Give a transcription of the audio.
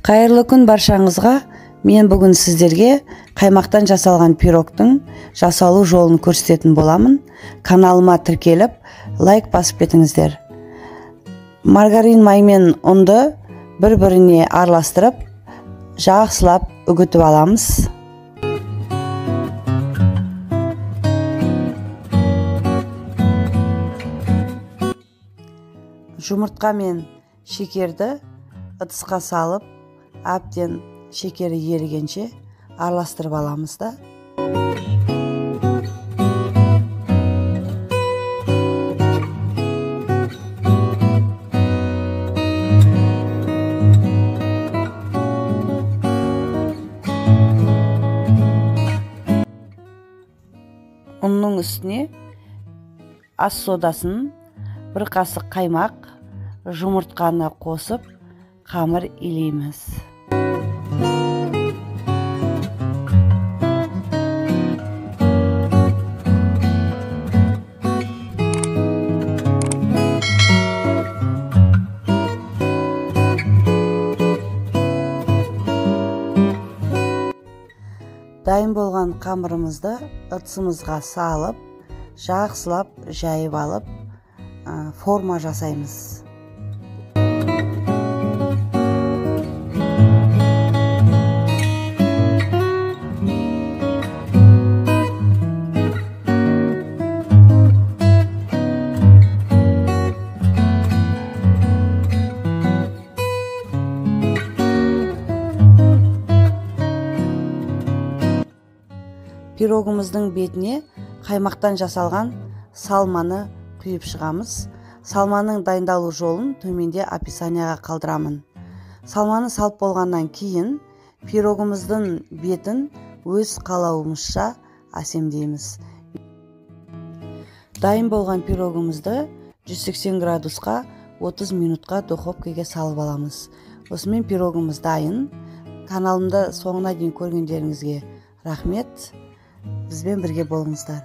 Қайырлы күн баршаңызға. Мен бүгін сіздерге қаймақтан жасалған пирогтың жасалу жолын көрсететін боламын. Каналыма тіркеліп, лайк басып кетіңіздер. Маргарин май мен ұнды бір-біріне араластырып, жақсылап үгітіп аламыз. Жұмыртқа мен шекерді ыдысқа салып, әбден шекері ерігенше араластырып аламыз да. Ұнның үстіне ас содасын, бір қасық қаймақ, жұмыртқаны қосып қамыр илейміз. Дайын болған қамырымызды ыдысымызға салып, жақсылап жайып алып, форма жасаймыз. Пирогымыздың бетіне қаймақтан жасалған салманы құйып шығамыз. Салманың дайындалу жолын төменде описанияға қалдырамын. Салманы салып болғаннан кейін пирогымыздың бетін өз қалауымызша әсемдейміз. Дайын болған пирогымызды 180 градусқа 30 минутқа духовкаға салып аламыз. Осымен пирогымыз дайын. Каналымды соңына дейін көргендеріңізге рахмет. Бізбен бірге болыңыздар.